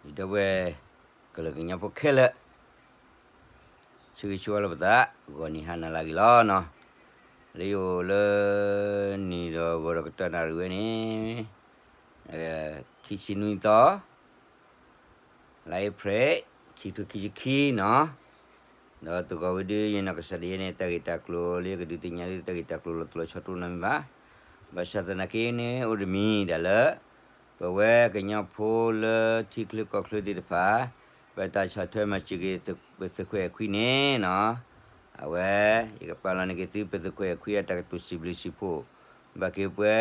ဒီပုၢ်ဝဲၢ် ကလုာ်ကညီဖိခဲလၢာ်, ဆၢဂ့ၤဆၢဝါလၢပသး, ဂီၤနံၤဟါနၤလၢအဂ့ၤလီၤနီၤ. လၢယအိၣ်လၢ နံၤဒီးဂီၤဒီးကတီၢ်နၣ်ရံၣ်ဝဲန့ၣ် ခံဆံနွံသီ လါအ့ဖြ့ၣ် ခံကထိခံဆံခံနီၤ. ဒီးသဂီၤဝဲဒၣ် ယနီၢ်ကစၢ်ဒၣ်ယဲန့ၣ် တၢ်ဂ့ၢ်တၢ်ကျိၤလၢယကဒုးသ့ၣ်ညါလၢတၢ်ဂ့ၢ်တၢ်ကျိၤလီၤတိၢ်လီၤဆီတအိၣ်နီတမံၤဘၣ်. ဘၣ်ဆၣ်သနာ်က့န့ၣ် အိၣ်တမံၤဒၣ်လၢ ပဝဲကညီဖိလၢထံချၢကီၢ်ချၢသ့ၣ်တဖၣ် ပတၢ်ဆီၣ်ထွဲမၤစၢၤက့ၤ ပသုးခွဲးခွံန့ၣ်နီၤ, အဝဲ ယကပာ်လီၤန့ၢ်က့ၤသုပသုးခွဲးခွံအတၢ်ကတိၤစံးဘျုးစံးဖှိၣ် ဘၣ်က့ၤပဝဲ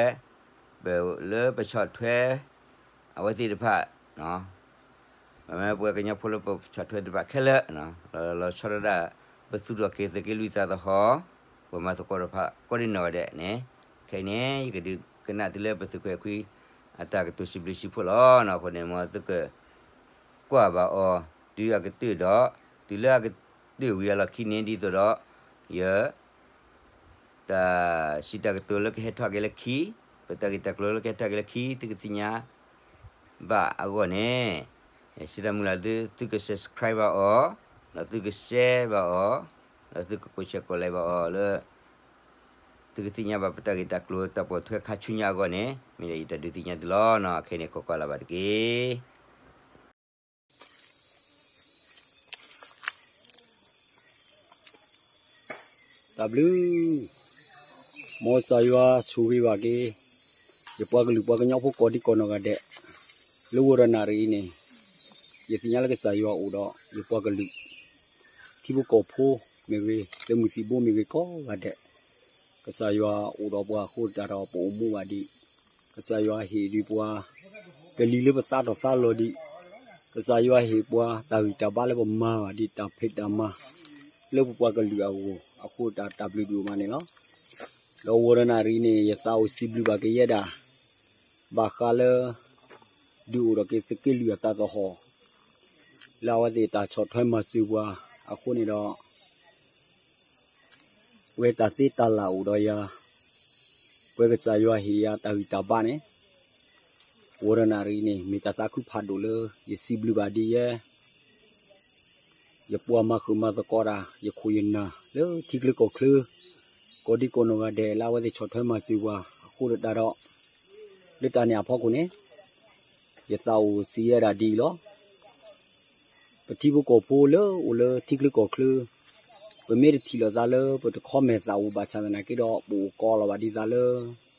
ပလၢပဆီၣ်ထွဲ အဝဲသ့ၣ်တဖၣ် မ့မ့ၢ်ပဝဲကညီဖိလၢပဆီၣ်ထွဲသ့ၣ်တဖၣ်ခဲလၢာ် လီၤဆီဒၣ်တၢ် ပသူၣ်ထီၣ်က့ၤသုးက့လွံၢ်သးသဟီၣ် ပမၤသကိးတဖၣ် ကိးဒံနီၢ်ဂၤဒဲးန့ၣ်, ခဲအံၤန့ၣ် ယကဒုးကနၣ်သုလၢပသုးခွဲးခွံ အတၢ်ကတိၤစံးဘျုးစံးဖှိၣ်လီၤနီၤ. အဃိန့ၣ် မ်သုက ကွၢ်ဘၣ်အီၤ တုၤအကတၢၢ်ဒီး တုၤလၢအကတၢၢ်ဝံၤအလီၢ်ခံန့ၣ် ဒ်သိးဒီး ယ တၢ်စံးတၢ်ကတိၤလၢကဟဲထီၣ်က့ၤလၢခံ, ပတၢ်ဂ့ၢ်တၢ်ကျိၤလၢကဟဲထီၣ်က့ၤလၢခံ သုကသ့ၣ်ညါဘၣ်အဂီၢ်န့ၣ်, ယစံးတၢ်မုၢ်လၢ်သု သုက subscribe ဘၣ်အီၤ, ဒီးသုက share ဘၣ်အီၤ, ဒီးသုကကိးဆဲးကိးလဲဘၣ်အီၤလၢ သုကသ့ၣ်ညါဘၣ်ပတၢ်ဂ့ၢ်တၢ်ကျိၤတၢ်ပိာ်ထွဲခါဆူညါအဂီၢ်န့ၣ် မ့ၢ်ဒီးယတၢ်ဒုးသ့ၣ်ညါသုလီၤနီၤ. ခဲအံၤန့ၣ် ခိးကွၢ်လၢ်ဘၣ်တက့ၢ်. တၢ်ဘျုး, မ်ကစၢ်ယွၤဆိၣ်ဂ့ၤဘၣ်က့ၤ ယပှၤကလုာ်ပှၤကညီဖိကိးဒံကိးနီၢ်ဂၤဒဲး, လၢဝီၤဒီးနၣ်ရံၣ်အံၤန့ၣ်, ယသ့ၣ်ညါလၢကစၢ်ယွၤအိၣ်ဒီးယပှၤကလုာ် ထံဖိကီၢ်ဖိမ့ၢ်ဂ့ၤ, သုးမုၢ်သံၣ်ဘိမ့ၢ်ဂ့ၤကိးဂၤဒဲး, ကစၢ်ယွၤအိၣ်ဒီးပှၤအဃိသတးဒီးပအိၣ်မူဘၣ်ဒံး, ကစၢ်ယွၤဟ့ၣ်ဒံးပှၤ ကလံၤလၢပသးထီၣ်သးလီၤဒံး, ကစၢ်ယွၤဟ့ၣ်ပှၤတၢ်ဂံၢ်တၢ်ဘါလၢပမၤဘၣ်ဒံးတၢ်ဖံးတၢ်မၤ လၢပပှၤကလုာ်အဂီၢ်အဃိသတး တၢ်ဘျုးဒိၣ်မးန့ၣ်လီၤ. ဒီးဝီၤဒီးနၣ်ရံၣ်န့ၣ် ယသးအိၣ်စံးဘျုးဘၣ်က့ၤယဲဒၣ် ဘၣ်ဃးလၢ ဒုးအိၣ်ထီၣ်က့ၤသုးက့လွံၢ်အသးသဟီၣ် လၢအဝဲသ့ၣ်တၢ်ဆီၣ်ထွဲမၤစၢၤပှၤအဃိန့ၣ်ဒီး ပဝဲတၢ်သ့တၢ်လၢ်အိၣ်ဒီးယၤ, ပဝဲကစၢ်ယွၤဟ့ၣ်ယၤတၢ်ဂံၢ်တၢ်ဘါန့ၣ်, ဝီၤဒီးနၣ်ရံၣ်န့ၣ် မ့ၢ်တၢ်သးခုဖးဒိၣ်လၢ ယစံးဘျုးဘၣ်ဒ်ယဲ ယပှၤမၤဃုာ်မၤသကိးတၢ် ယခိၣ်ယနၢ်လၢထံချၢကီၢ်ချၢ ကိးဒံကိးနီၢ်ဂၤဒဲး လၢအဝဲသ့ၣ်ဆီၣ်ထွဲမၤစၢၤပှၤအဃိသတးဒီး လၢတၢ်န့ၣ်အဖီခိၣ်န့ၣ် ယသးအိၣ်စံးယဲဒၣ်ဒ်အံၤလီၤ. ပထံဖိကီၢ်ဖိလၢအိၣ်လၢထံချၢကီၢ်ချၢ ပမ့ၢ်တထံၣ်လိာ်သးလၢပတခီမဲာ်သးအိၣ်ဘၣ်ဆၣ်သနာ်က့ဒီး ပအိၣ်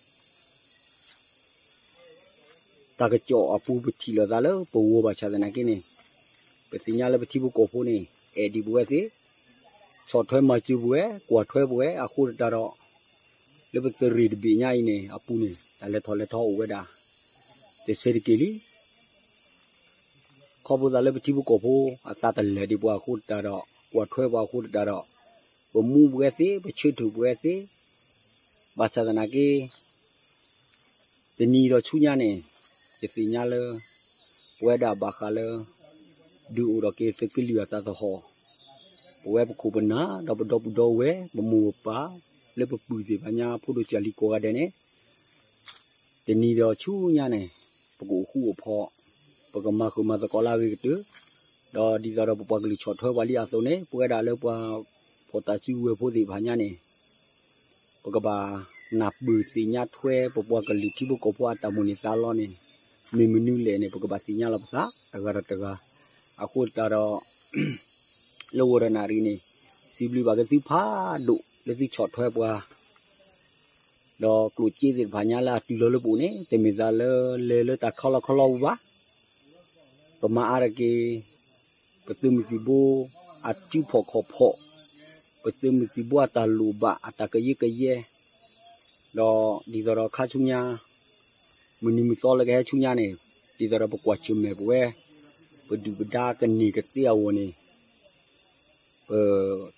ကိးလီၤဘၣ်ဒ်သးလၢ တၢ်ကစီၣ်အပူၤ ပထံၣ်လိာ်သးလၢပဂီၢ်ဘၣ်ဆၣ်သနာ်က့န့ၣ်, ပသ့ၣ်ညါလၢပထံဖိကီၢ်ဖိန့ၣ် အဲၣ်ဒံးပဝဲသ့, ဆီၣ်ထွဲမၤစၢၤပဝဲ ကွၢ်ထွဲပဝဲအဃိသတးဒီး လၢပသုးရ့ၣ်တဘ့ၣ်ညါအံၤန့ၣ် အပူၤန့ၣ် တၢ်လဲၤထီၣ်လဲၤထီအိၣ်ဝဲဒၣ် တဆဲးတက့ၢ်လံ. ခီဖျိသးလၢပထံဖိကီၢ်ဖိ အသးတလဲာ်ဒံးပှၤအဃိသတးဒီး ကွၢ်ထွဲပှၤအဃိသတးဒီး ပမူပဝဲသ့ ပဆၢထၢၣ်ပဝဲသ့, ဘၣ်ဆၣ်သနာ်က့ တနံၤဒီးဆူညါန့ၣ် ယသ့ၣ်ညါလၢ ပဝဲဒၣ်ဘၣ်ဃးလၢ ဒုးအိၣ်ထီၣ်က့ၤသုးက့လွံၢ်အသးသဟီၣ်, ပဝဲပခိၣ်ပနၢ် ဒီးပဒီပုၢ်ဒီဝဲၢ် ပမိၢ်ပပၢ် လၢပပုၢ်သ့ၣ်တဖၣ်ညါ ဖိဒိၣ်ကၢ်လံၤကိးဂၤဒဲးန့ၣ် တနံၤဒီးဆူညါန့ၣ် ပကအိၣ်ဃူအိၣ်ဖိး, ပကမၤဃုာ်မၤသကိးလၢအဂ့ၤကတၢၢ်, ဒီးဒ်သိးဒီးပပှၤကလုာ်ဆီၣ်ထွဲပှၤလံအသိးန့ၣ် ပဝဲဒၣ်လၢပှၤဖီၣ်တၢ်စုကဝဲၤဖိသ့ၣ်တဖၣ်ညါန့ၣ် ပကဘၣ်နၢ်ပၢၢ်သ့ၣ်ညါထွဲ ပပှၤကလုာ်ထံဖိကီၢ်ဖိအတၢ်မိၣ်န့ၢ်သးလီန့ၣ် မ့ၢ်မနုၤလဲၣ်န့ၣ် ပကဘၣ်သ့ၣ်ညါလီၤပသး တဂၤဒီးတဂၤ, အဃိသတးဒီး လၢဝီၤဒီးနၣ်ရံၣ်န့ၣ် စံးဘျုးဘၣ်က့ၤသုဖးဒိၣ်လၢသုဆီၣ်ထွဲပှၤ ဒီးကျိၣ်စ့သ့ၣ်တဖၣ်ညါလၢအတုၤလီၤလၢပအိၣ်န့ၣ် တမ့ၢ်သးလၢလဲၤလၢတၢ်ခီလီခီလီပူၤဘၣ်. ပမၤအါတက့ၢ် ပသုးမုၢ်သံၣ်ဘိ အစုဖီၣ်ခီၣ်ဖီၣ်, ပသုးမုၢ်သံၣ်ဘိအတၢ်လိၣ်ဘၣ် အတၢ်ကယၢကယဲ ဒီးဒ်သိးဒီးခါဆူညါ မုၢ်နံၤမုၢ်သီလၢကဟဲဆူညါန့ၣ် ဒ်သိးဒီးပကွၢ်ဆၢၣ်မဲာ်ပဝဲ ပဒုၣ်ပဒါကန့ၢ်ကသ့အဂီၢ်န့ၣ် ပ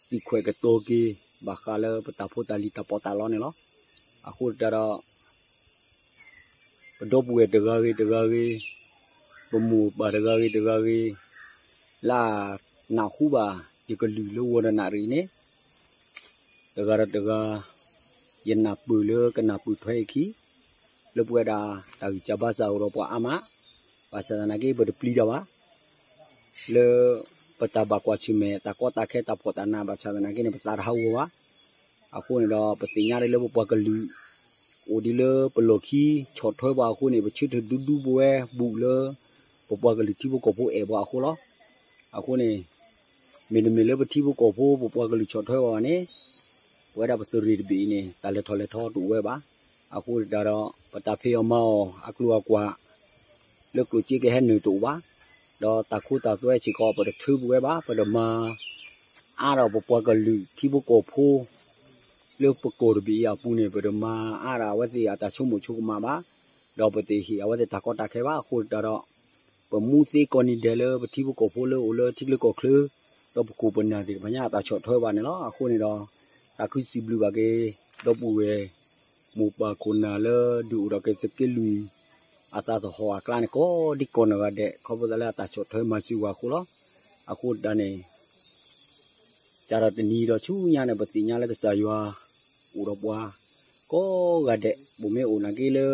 သုးခွဲးကတီၤက့ၤ ဘၣ်ဃးလၢပတၢ်ဖိတၢ်လံၤတၢ်ပီးတၢ်လီန့ၣ်လီၤ. အဃိသတးဒီး ပဒီပုၢ်ဝဲၢ်တဂၤဂ့ၤတဂၤဂ့ၤ, ပမိၢ်ပၢ်တဂၤဂ့ၤတဂၤဂ့ၤ, လၢအနၢ်ဟူဘၣ်ယကလုၢ်လၢဝီၤဒီးနၣ်ရံၣ်န့ၣ် တဂၤဒီးတဂၤ ယနၢ်ပၢၢ်လၢကနၢ်ပၢၢ်ထွဲအခံ လၢပဝဲဒၣ်တၢ်ဂံၢ်စၢ်ဘါစၢ်အိၣ်ဒီးပှၤအါမး, ဘၣ်ဆၣ်သနာ်က့ ပတပျံၤတၢ်ဘၣ်. လၢပတၢ်ဘၣ်ကွၢ်ဆၢၣ်မဲာ် တၢ်ကီတၢ်ခဲ တၢ်ဖှီၣ်တၢ်နးဘၣ်ဆၣ်သနာ်က့န့ၣ် ပသးတဟးဂီၤဘၣ်. အဃိန့ၣ်ဒီး ပသ့ၣ်ညါဒ်လၢပပှၤကလုာ် အိၣ်ဒ်လၢပလီၢ်ခံ ဆီၣ်ထွဲပှၤအဃိန့ၣ် ပဆၢထၢၣ်ဒူဒူပဝဲဘူးလၢ ပပှၤကလုာ်ထံဖိကီၢ်ဖိအဲၣ်ပှၤအဃိလီၤ. အဃိန့ၣ် မ့တမ့ၢ်လၢပထံဖိကီၢ်ဖိ ပပှၤကလုာ်ဆီၣ်ထွဲပှၤဘၣ်န့ၣ် ပဝဲဒၣ်ပသုးရ့ၣ်တဘ့ၣ်အံၤန့ၣ် တၢ်လဲၤထီၣ်လဲၤထီတအိၣ်ဝဲဘၣ်. အဃိသတးဒီး ပတၢ်ဖံးအီၣ်မၤအီၣ်အကျိၤအကွာ် လၢကျိၣ်စ့ကဟဲနုာ်တအိၣ်ဘၣ်. ဒီးတၢ်ခိတၢ်သွဲစ့ၢ်ကီး ပတထၢပဝဲဘၣ်. ပတမၤအါထီၣ်ပပှၤကလုာ်ထံဖိကီၢ်ဖိ လၢပကီၢ်တဘ့ၣ်အံၤအပူၤန့ၣ် ပတမၤအါထီၣ်အဝဲသ့ၣ်အတၢ်ဆိကမိၣ်ဆိကမးဘၣ်. ဒီးပတဟ့ၣ်အဝဲသ့ၣ်တၢ်ကီတၢ်ခဲဘၣ်. အဃိသတးဒီး ပမူသ့ကိးနံၤဒဲးလၢပထံဖိကီၢ်ဖိလၢအိၣ်လၢထံချၢကီၢ်ချၢ ဒီးပခိၣ်ပနၢ်သ့ၣ်တဖၣ်ညါအတၢ်ဆီၣ်ထွဲဘၣ်န့ၣ်လီၤ. အဃိန့ၣ်ဒီး သးခုစံးဘျုးဘၣ်က့ၤ ဒီပုၢ်ဝဲၢ် မိၢ်ပၢ်ခိၣ်နၢ်လၢဒုးအိၣ်ဒီးက့ၤသုးက့လွံၢ် အသးသဟီၣ်အကျါန့ၣ် ကိးဒံကိးနီၢ်ဂၤဒဲး ခီဖျိသးလၢအတၢ်ဆီၣ်ထွဲမၤစၢၤဝဲအဃိလီၤ. အဃိတၢ်န့ၣ် ကဒီးတနံၤဒီးဆူညါန့ၣ် ပသ့ၣ်ညါလၢကစၢ်ယွၤ အိၣ်ဒီးပှၤ ကိးဂၤဒဲး ပမ့ၢ်အိၣ်နာ်က့လၢ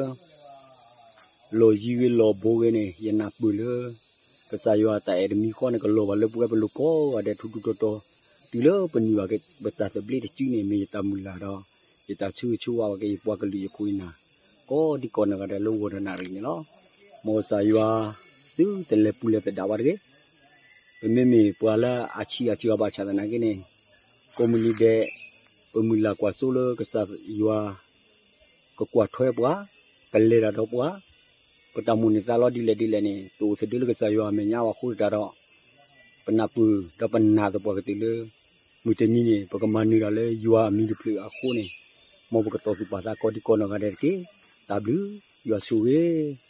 လီၢ်ယံၤဂ့ၤလီၢ်ဘူးဂ့ၤန့ၣ် ယနၢ်ပၢၢ်လၢ ကစၢ်ယွၤတၢ်အဲၣ်တမံၤဃီန့ၣ် ကလီၤဘၣ်လၢပဝဲပလိၤကိးဂၤဒဲးထူထူတီတီ, တုၤလၢပန့ၢ်ဘၣ်က့ၤပတၢ်သဘျ့တစုန့ၣ် မ့ၢ်ယတၢ်မုၢ်လၢ်ဒီး ယတၢ်ဆၢဂ့ၤဆၢဝါဘၣ်က့ၤယပှၤကလုာ်ယခိၣ်ယနၢ် ကိးဒံကိးနီၢ်ဂၤဒဲးလၢဝီၤတနၣ်ရံၣ်န့ၣ်လီၤ. မ်ကစၢ်ယွၤ သုတလဲၤပူၤလဲၤသဒၣ်ဝဲတဂ့ၤ. ပမ့မ့ၢ်ပှၤလၢအဆံးအစှၤဘၣ်ဆၣ်သနာ်က့န့ၣ် ကိးမုၢ်နံၤဒဲး ပမုၢ်လၢ်ကွၢ်စိလၢကစၢ်ယွၤ ကကွၢ်ထွဲပှၤ, ကလဲၤတၢ်ဒီးပှၤ, ပတၢ်မိၣ်န့ၢ်သးလီဒ်လဲၣ်ဒ်လဲၣ်န့ၣ် တအိၣ်သဒၢလၢကစၢ်ယွၤအမဲာ်ညါဘၣ်အဃိသတးဒီး ပနၢ်ပၢၢ်ဒီးပနာ်သပှၢ်ကတၢၢ်လၢ မုၢ်တနံၤန့ၣ် ပကမၤနၢၤတၢ်လၢယွၤအမံၤတဖျၢၣ်အဃိန့ၣ် မ်ပကတီၢ်သူၣ်ပာ်သးကိးဒံကိးနီၢ်ဂၤဒဲးတက့ၢ်. တၢ်ဘျုး, ယွၤဆိၣ်ဂ့ၤ